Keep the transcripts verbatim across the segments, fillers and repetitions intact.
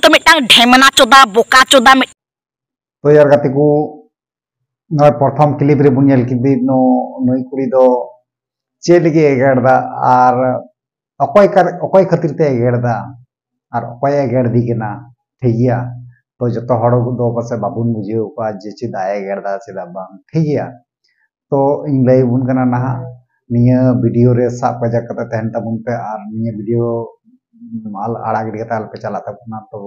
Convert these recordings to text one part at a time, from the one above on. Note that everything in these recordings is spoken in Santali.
ᱛᱚ ᱢᱤᱫᱴᱟᱝ ᱰᱷᱮᱢᱱᱟ ᱪᱚᱫᱟ, ᱵᱚᱠᱟ ᱪᱚᱫᱟ ᱢᱤᱫ- ᱛᱚ ᱭᱟᱨ ᱜᱟᱛᱮ ᱠᱚ, ᱱᱚᱜᱼᱚᱭ ᱯᱨᱚᱛᱷᱚᱢ ᱠᱞᱤᱯ ᱨᱮᱵᱚᱱ ᱧᱮᱞ ᱠᱮᱫᱮ, ᱱᱚ-, ᱱᱩᱭ ᱠᱩᱲᱤ ᱫᱚ ᱪᱮᱫ ᱞᱟᱹᱜᱤᱫ ᱮᱜᱮᱨ ᱫᱟ ᱟᱨ ᱚᱠᱚᱭ ᱠᱟᱨ-, ᱚᱠᱚᱭ ᱠᱷᱟᱹᱛᱤᱨ ᱛᱮ ᱮᱜᱮᱨ ᱫᱟ ᱟᱨ ᱚᱠᱚᱭᱮ ᱮᱜᱮᱨ ᱫᱤ ᱠᱟᱱᱟ, ᱴᱷᱤᱠ ᱜᱮᱭᱟ? ᱛᱚ ᱡᱚᱛᱚ ᱦᱚᱲ ᱫᱚ ᱯᱟᱥᱮ ᱵᱟᱵᱚᱱ ᱵᱩᱡᱷᱟᱹᱣ ᱠᱚᱣᱟ ᱡᱮ ᱪᱮᱫᱟᱜ ᱮ ᱮᱜᱮᱨ ᱫᱟ, ᱪᱮᱫᱟᱜ ᱵᱟᱝ, ᱴᱷᱤᱠ ᱜᱮᱭᱟ? ᱛᱚ ᱤᱧ ᱞᱟᱹᱭ ᱟᱵᱚᱱ ᱠᱟᱱᱟ ᱱᱟᱦᱟᱜ, ᱱᱤᱭᱟᱹ ᱵᱷᱤᱰᱤᱭᱳ ᱨᱮ ᱥᱟᱵ ᱠᱟᱡᱟᱠ ᱠᱟᱛᱮ ᱛᱟᱦᱮᱱ ᱛᱟᱵᱚᱱ ᱯᱮ ᱟᱨ ᱱᱤᱭᱟᱹ ᱵᱷᱤᱰᱤᱭᱳ ᱟᱞ-, ᱟᱲᱟᱜ ᱜᱤᱰᱤ ᱠᱟᱛᱮ ᱟᱞᱚᱯᱮ ᱪᱟᱞᱟᱜ ᱛᱟᱵᱚᱱᱟ᱾ ᱛᱚ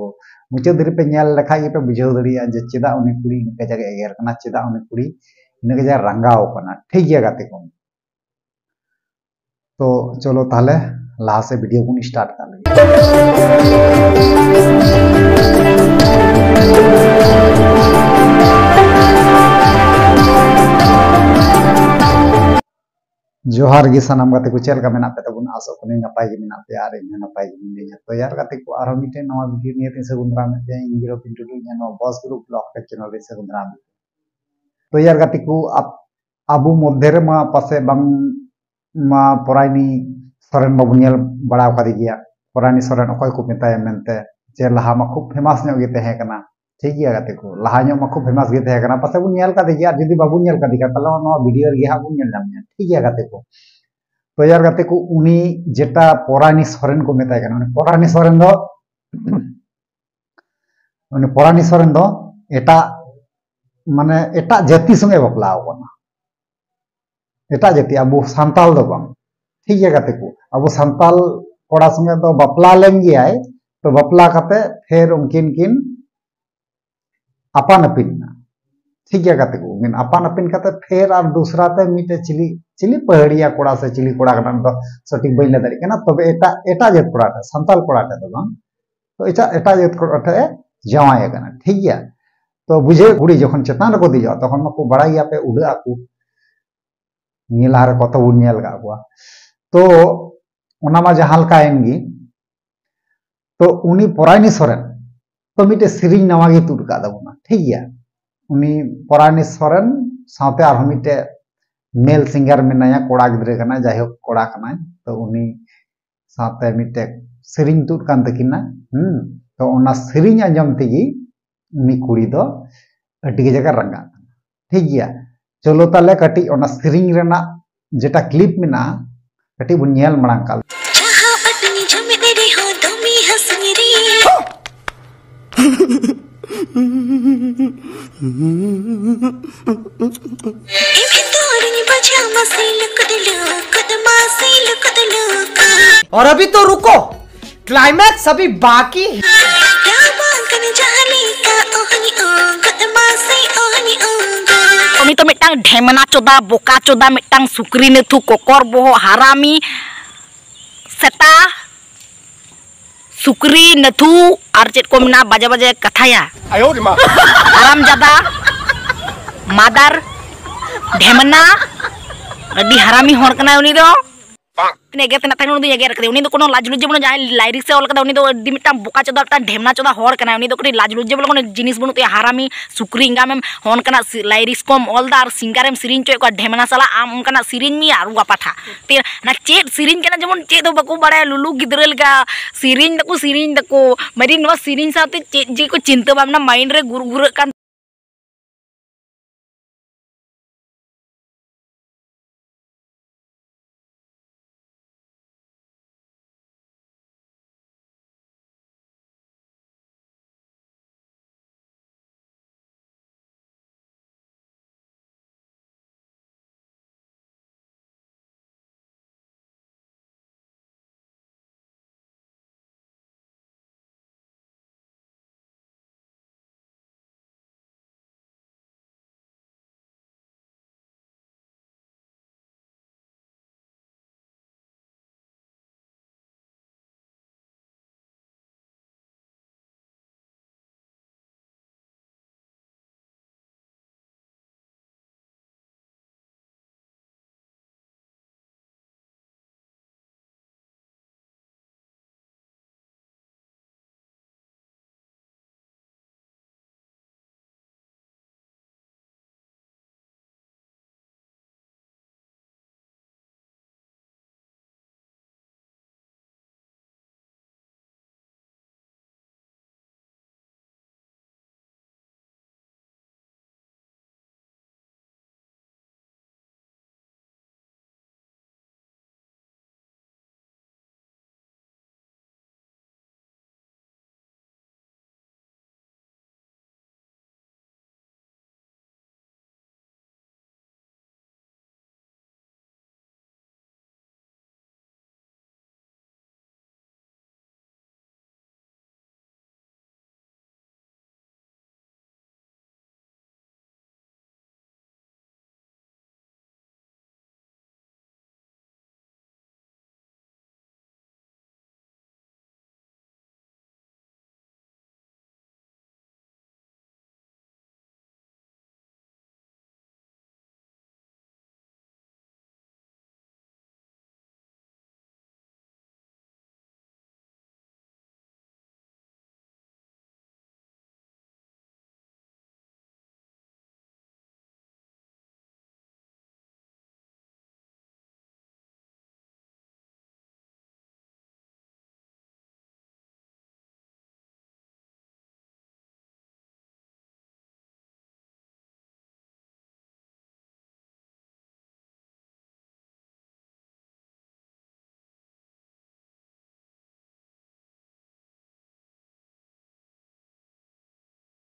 ᱢᱩᱪᱟᱹᱫ ᱫᱷᱟᱹᱨᱤᱡ ᱯᱮ ᱧᱮᱞ ᱞᱮᱠᱷᱟᱡ ᱜᱮᱯᱮ ᱵᱩᱡᱷᱟᱹᱣ ᱫᱟᱲᱮᱭᱟᱜᱼᱟ ᱡᱮ ᱪᱮᱫᱟᱜ ᱩᱱᱤ ᱠᱩᱲᱤ ᱤᱱᱟᱹᱜ ᱠᱟᱡᱟᱠ ᱮ ᱮᱜᱮᱨ ᱠᱟᱱᱟ, ᱪᱮᱫᱟᱜ ᱩᱱᱤ ᱠᱩᱲᱤ ᱤᱱᱟᱹᱜ ᱠᱟᱡᱟᱠ ᱨᱟᱸᱜᱟᱣ ᱠᱟᱱᱟ᱾ ᱴᱷᱤᱠ ᱜᱮᱭᱟ ᱜᱟᱛᱮ ᱠᱚ, ᱛᱚ ᱪᱚᱞᱚ ᱛᱟᱦᱞᱮ ᱞᱟᱦᱟ ᱥᱮᱫ ᱵᱷᱤᱰᱤᱭᱳ ᱵᱚᱱ ᱥᱴᱟᱨᱴ ᱠᱟᱜ ᱞᱮᱜᱮ᱾ ᱡᱚᱦᱟᱨ ᱜᱮ ᱥᱟᱱᱟᱢ ᱜᱟᱛᱮ ᱠᱚ, ᱪᱮᱫ ᱞᱮᱠᱟ ᱢᱮᱱᱟᱜ ᱯᱮ ᱛᱟᱵᱚᱱᱟ? ᱟᱥᱚᱜ ᱠᱟᱹᱱᱟᱹᱧ ᱱᱟᱯᱟᱭ ᱜᱮ ᱢᱮᱱᱟᱜ ᱯᱮᱭᱟ ᱟᱨ ᱤᱧ ᱦᱚᱸ ᱱᱟᱯᱟᱭ ᱜᱮ ᱢᱤᱱᱟᱹᱧᱟ᱾ ᱛᱚ ᱭᱟᱨ ᱜᱟᱛᱮ ᱠᱚ, ᱟᱨᱦᱚᱸ ᱢᱤᱫᱴᱮᱱ ᱱᱟᱣᱟ ᱵᱷᱤᱰᱤᱭᱳ ᱱᱤᱭᱮ ᱛᱤᱧ ᱥᱟᱹᱜᱩᱱ ᱫᱟᱨᱟᱢᱮᱫ ᱯᱮᱭᱟ᱾ ᱤᱧ ᱜᱤᱨᱚ ᱯᱤᱱᱴᱩ ᱴᱩᱰᱩ, ᱤᱧᱟᱹᱜ ᱱᱚᱣᱟ ᱵᱚᱥ ᱜᱨᱩᱯ ᱵᱞᱚᱜ ᱯᱮ ᱪᱮᱱᱮᱞ ᱨᱮ ᱥᱟᱹᱜᱩᱱ ᱫᱟᱨᱟᱢ᱾ ᱛᱚ ᱭᱟᱨ ᱜᱟᱛᱮ ᱠᱚ, ᱟᱯ-, ᱟᱵᱚ ᱢᱚᱫᱽᱫᱷᱮ ᱨᱮᱢᱟ ᱯᱟᱥᱮ ᱵᱟᱝ ᱢᱟ ᱯᱚᱨᱟᱭᱱᱤ ᱥᱚᱨᱮᱱ ᱢᱟᱵᱚᱱ ᱧᱮᱞ ᱵᱟᱲᱟ ᱟᱠᱟᱫᱮ ᱜᱮᱭᱟ᱾ ᱯᱚᱨᱟᱭᱱᱤ ᱥᱚᱨᱮᱱ ᱚᱠᱚᱭ ᱠᱚ ᱢᱮᱛᱟᱭᱟ ᱢᱮᱱᱛᱮ, ᱡᱮ ᱞᱟᱦᱟ ᱢᱟ ᱠᱷᱩᱵ ᱯᱷᱮᱢᱟᱥ ᱧᱚᱜ ᱜᱮ ᱛᱟᱦᱮᱸ ᱠᱟᱱᱟ᱾ ᱴᱷᱤᱠ ᱜᱮᱭᱟ ᱜᱟᱛᱮ ᱠᱚ, ᱞᱟᱦᱟ ᱧᱚᱜ ᱢᱟ ᱠᱷᱩᱵ ᱯᱷᱮᱢᱟᱥ ᱜᱮ ᱛᱟᱦᱮᱸ ᱠᱟᱱᱟ, ᱯᱟᱥᱮ ᱵᱚᱱ ᱧᱮᱞ ᱠᱟᱫᱮ ᱜᱮᱭᱟ᱾ ᱟᱨ ᱡᱩᱫᱤ ᱵᱟᱵᱚᱱ ᱧᱮᱞ ᱠᱟᱫᱮ ᱜᱮᱭᱟ, ᱛᱟᱦᱞᱮ ᱱᱚᱣᱟ ᱵᱷᱤᱰᱤᱭᱳ ᱨᱮᱜᱮ ᱦᱟᱸᱜ ᱵᱚᱱ ᱧᱮᱞ ᱧᱟᱢᱮᱭᱟ᱾ ᱴᱷᱤᱠ ᱜᱮᱭᱟ ᱜᱟᱛᱮ ᱠᱚ, ᱛᱚ ᱭᱟᱨ ᱜᱟᱛᱮ ᱠᱚ, ᱩᱱᱤ ᱡᱮᱴᱟ ᱯᱚᱨᱟᱭᱱᱤ ᱥᱚᱨᱮᱱ ᱠᱚ ᱢᱮᱛᱟᱭ ᱠᱟᱱᱟ, ᱩᱱᱤ ᱯᱚᱨᱟᱭᱱᱤ ᱥᱚᱨᱮᱱ ᱫᱚ ᱩᱱᱤ ᱯᱚᱨᱟᱭᱱᱤ ᱥᱚᱨᱮᱱ ᱫᱚ ᱮᱴᱟᱜ, ᱢᱟᱱᱮ ᱮᱴᱟᱜ ᱡᱟᱹᱛᱤ ᱥᱚᱸᱜᱮ ᱵᱟᱯᱞᱟ ᱟᱠᱟᱱᱟ, ᱮᱴᱟᱜ ᱡᱟᱹᱛᱤ, ᱟᱵᱚ ᱥᱟᱱᱛᱟᱞ ᱫᱚ ᱵᱟᱝ᱾ ᱴᱷᱤᱠ ᱜᱮᱭᱟ ᱜᱟᱛᱮ ᱠᱚ, ᱟᱵᱚ ᱥᱟᱱᱛᱟᱞ ᱠᱚᱲᱟ ᱥᱚᱸᱜᱮ ᱫᱚ ᱵᱟᱯᱞᱟ ᱞᱮᱱ ᱜᱮᱭᱟᱭ᱾ ᱛᱚ ᱵᱟᱯᱞᱟ ᱠᱟᱛᱮ ᱯᱷᱮᱨ ᱩᱱᱠᱤᱱ ᱠᱤᱱ ᱟᱯᱟᱱ ᱟᱹᱯᱤᱱ ᱮᱱᱟ᱾ ᱴᱷᱤᱠ ᱜᱮᱭᱟ ᱜᱟᱛᱮ ᱠᱚ, ᱩᱱᱠᱤᱱ ᱟᱯᱟᱱ ᱟᱹᱯᱤᱱ ᱠᱟᱛᱮ ᱯᱷᱮᱨ ᱟᱨ ᱫᱩᱥᱨᱟ ᱛᱮ ᱢᱤᱫᱴᱮᱡ ᱪᱤᱞᱤ, ᱪᱤᱞᱤ ᱯᱟᱹᱦᱟᱹᱲᱤᱭᱟ ᱠᱚᱲᱟ ᱥᱮ ᱪᱤᱞᱤ ᱠᱚᱲᱟ ᱠᱟᱱᱟ, ᱩᱱᱤ ᱫᱚ ᱥᱚᱴᱷᱤᱠ ᱵᱟᱹᱧ ᱞᱟᱹᱭ ᱫᱟᱲᱮᱭᱟᱜ ᱠᱟᱱᱟ᱾ ᱛᱚᱵᱮ ᱮᱴᱟᱜ, ᱮᱴᱟᱜ ᱡᱟᱹᱛ ᱠᱚᱲᱟ ᱴᱷᱮᱱ, ᱥᱟᱱᱛᱟᱞ ᱠᱚᱲᱟ ᱴᱷᱮᱱ ᱫᱚ ᱵᱟᱝ, ᱛᱚ ᱮᱴᱟᱜ, ᱮᱴᱟᱜ ᱡᱟᱹᱛ ᱠᱚᱲᱟ ᱴᱷᱮᱱ ᱮ ᱡᱟᱶᱟᱭ ᱟᱠᱟᱱᱟ᱾ ᱴᱷᱤᱠ ᱜᱮᱭᱟ, ᱛᱚ ᱵᱩᱡᱷᱟᱹᱣ, ᱠᱩᱲᱤ ᱡᱚᱠᱷᱚᱱ ᱪᱮᱛᱟᱱ ᱨᱮᱠᱚ ᱫᱮᱡᱚᱜᱼᱟ, ᱛᱚᱠᱷᱚᱱ ᱢᱟᱠᱚ ᱵᱟᱲᱟᱭ ᱜᱮᱭᱟ ᱯᱮ, ᱩᱰᱟᱹᱜ ᱟᱠᱚ᱾ ᱱᱤᱭᱟᱹ ᱞᱟᱦᱟ ᱨᱮ ᱠᱚᱛᱚ ᱵᱚᱱ ᱧᱮᱞ ᱟᱠᱟᱫ ᱠᱚᱣᱟ᱾ ᱛᱚ ᱚᱱᱟ ᱢᱟ ᱡᱟᱦᱟᱸ ᱞᱮᱠᱟᱭᱮᱱ ᱜᱮ, ᱛᱚ ᱩᱱᱤ ᱯᱚᱨᱟᱭᱱᱤ ᱥᱚᱨᱮᱱ ᱛᱚ ᱢᱤᱫᱴᱮᱡ ᱥᱮᱨᱮᱧ ᱱᱟᱣᱟ ᱜᱮ ᱛᱩᱫ ᱟᱠᱟᱫ ᱛᱟᱵᱚᱱᱟ, ᱴᱷᱤᱠ ᱜᱮᱭᱟ? ᱩᱱᱤ ᱯᱚᱨᱟᱭᱱᱤ ᱥᱚᱨᱮᱱ ᱥᱟᱶᱛᱮ ᱟᱨᱦᱚᱸ ᱢᱤᱫᱴᱮᱡ ᱢᱮᱞ ᱥᱤᱝᱜᱟᱨ ᱢᱮᱱᱟᱭᱟ, ᱠᱚᱲᱟ ᱜᱤᱫᱽᱨᱟᱹ ᱠᱟᱱᱟᱭ, ᱡᱟᱭᱦᱳᱠ ᱠᱚᱲᱟ ᱠᱟᱱᱟᱭ᱾ ᱛᱚ ᱩᱱᱤ ᱥᱟᱶᱛᱮ ᱢᱤᱫᱴᱮᱡ ᱥᱮᱨᱮᱧ ᱛᱩᱫ ᱠᱟᱱ ᱛᱟᱹᱠᱤᱱᱟ᱾ ᱦᱩᱸ, ᱛᱚ ᱚᱱᱟ ᱥᱮᱨᱮᱧ ᱟᱸᱡᱚᱢ ᱛᱮᱜᱮ ᱩᱱᱤ ᱠᱩᱲᱤ ᱫᱚ ᱟᱹᱰᱤ ᱠᱟᱡᱟᱠ ᱮ ᱨᱟᱸᱜᱟᱜ ᱠᱟᱱᱟ᱾ ᱴᱷᱤᱠ ᱜᱮᱭᱟ, ᱪᱚᱞᱚ ᱛᱟᱦᱞᱮ ᱠᱟᱹᱴᱤᱡ ᱚᱱᱟ ᱥᱮᱨᱮᱧ ᱨᱮᱱᱟᱜ ᱡᱮᱴᱟ clip ᱢᱮᱱᱟᱜᱼᱟ, ᱠᱟᱹᱴᱤᱡ ᱵᱚᱱ ᱧᱮᱞ ᱢᱟᱲᱟᱝ ᱠᱟᱜ ᱞᱮ᱾ ᱡᱟᱦᱟᱸ ᱟᱹᱰᱤ ᱡᱚᱢᱮᱫ ᱨᱮᱦᱚᱸ ᱫᱚᱢᱮ ᱦᱟᱹᱥᱩᱧ ᱨᱮ᱾ ᱤᱧ ᱫᱚᱨᱤᱧ ᱵᱟᱡᱟᱣ ᱢᱟᱥᱮ ᱞᱩᱠᱩᱫ ᱞᱩᱠᱩᱫ, ᱢᱟᱥᱮ ᱞᱩᱠᱩᱫ ᱞᱩᱠᱩᱫ᱾ और अभी तो रुको, क्लाइमैक्स अभी बाकी है। ᱨᱟᱵᱟᱝ ᱠᱟᱱ ᱡᱟᱦᱟᱸ ᱞᱮᱠᱟ, ᱚᱦᱚᱧ ᱚᱝᱜᱚᱫ ᱢᱟᱥᱮ, ᱚᱦᱚᱧ ᱚᱝᱜᱚᱫ᱾ ᱩᱱᱤ ᱫᱚ ᱢᱤᱫᱴᱟᱝ ᱰᱷᱮᱢᱱᱟ ᱪᱳᱫᱟ, ᱵᱚᱠᱟ ᱪᱳᱫᱟ, ᱢᱤᱫᱴᱟᱝ ᱥᱩᱠᱨᱤ ᱱᱟᱹᱛᱷᱩ, ᱠᱚᱠᱚᱨ ᱵᱚᱦᱚᱜ, ᱦᱟᱨᱟᱢᱤ, ᱥᱮᱛᱟ, ᱥᱩᱠᱨᱤ ᱱᱟᱹᱛᱷᱩ, ᱟᱨ ᱪᱮᱫ ᱠᱚ ᱢᱮᱱᱟ, ᱵᱟᱡᱮ ᱵᱟᱡᱮ ᱠᱟᱛᱷᱟᱭᱟ᱾ ᱟᱭᱳ ᱨᱮ ᱢᱟ᱾ ᱦᱟᱨᱟᱢ ᱡᱟᱫᱟ, ᱢᱟᱫᱟᱨ, ᱰᱷᱮᱢᱱᱟ, ᱟᱹᱰᱤ ᱦᱟᱨᱟᱢᱤ ᱦᱚᱲ ᱠᱟᱱᱟᱭ ᱩᱱᱤ ᱫᱚ᱾ ᱛᱤᱱᱟᱹᱜ ᱮᱜᱮᱨ ᱛᱮᱱᱟᱜ ᱛᱟᱦᱮᱸ ᱠᱟᱱᱟ, ᱩᱱᱤ ᱫᱚᱧ ᱮᱜᱮᱨ ᱠᱟᱫᱮᱭᱟ᱾ ᱩᱱᱤ ᱫᱚ ᱠᱳᱱᱳ ᱞᱟᱡᱽ ᱞᱩᱡᱽ ᱡᱮ ᱵᱟᱹᱱᱩᱜ, ᱡᱟᱦᱟᱸᱭ ᱞᱟᱭᱨᱤᱠᱥ ᱮ ᱚᱞ ᱠᱟᱫᱟ, ᱩᱱᱤ ᱫᱚ ᱟᱹᱰᱤ ᱢᱤᱫᱴᱟᱝ ᱵᱚᱠᱟ ᱪᱳᱫᱟ, ᱢᱤᱫᱴᱟᱝ ᱰᱷᱮᱢᱱᱟ ᱪᱳᱫᱟ ᱦᱚᱲ ᱠᱟᱱᱟᱭ᱾ ᱩᱱᱤ ᱫᱚ ᱠᱟᱹᱴᱤᱡ ᱞᱟᱡᱽ ᱞᱩᱡᱽ ᱡᱮ ᱵᱚᱞᱮ ᱠᱳᱱᱳ ᱡᱤᱱᱤᱥ ᱵᱟᱹᱱᱩᱜ ᱛᱟᱭᱟ᱾ ᱦᱟᱨᱟᱢᱤ ᱥᱩᱠᱨᱤ ᱮᱸᱜᱟᱢᱮᱢ ᱦᱚᱸ ᱚᱱᱠᱟᱱᱟᱜ ᱥᱤ-, ᱞᱟᱭᱨᱤᱠᱥ ᱠᱚᱢ ᱚᱞ ᱫᱟ ᱟᱨ ᱥᱤᱝᱜᱟᱨᱮᱢ ᱥᱮᱨᱮᱧ ᱦᱚᱪᱚᱭᱮᱫ ᱠᱚᱣᱟ ᱰᱷᱮᱢᱱᱟ ᱥᱟᱞᱟᱜ, ᱟᱢ ᱚᱱᱠᱟᱱᱟᱜ ᱥᱮᱨᱮᱧ ᱢᱮ ᱟᱨ ᱩᱜᱟ ᱯᱟᱴᱷᱟ᱾ ᱛᱮ ᱚᱱᱟ ᱪᱮᱫ ᱥᱮᱨᱮᱧ ᱠᱟᱱᱟ, ᱡᱮᱢᱚᱱ ᱪᱮᱫ ᱦᱚᱸ ᱵᱟᱠᱚ ᱵᱟᱲᱟᱭᱟ, ᱞᱩᱞᱩ ᱜᱤᱫᱽᱨᱟᱹ ᱞᱮᱠᱟ ᱥᱮᱨᱮᱧ ᱫᱟᱠᱚ, ᱥᱮᱨᱮᱧ ᱫᱟᱠᱚ᱾ ᱢᱟᱹᱨᱤ ᱱᱚᱣᱟ ᱥᱮᱨᱮᱧ ᱥᱟᱶᱛᱮ ᱪᱮᱫ ᱡᱮ ᱠᱚ ᱪᱤᱱᱛᱟᱹ ᱵᱷᱟᱵᱽᱱᱟ ᱢᱟᱭᱤᱱᱰ ᱨᱮ ᱜᱩᱨ ᱜᱩᱨᱟᱹᱜ ᱠᱟᱱ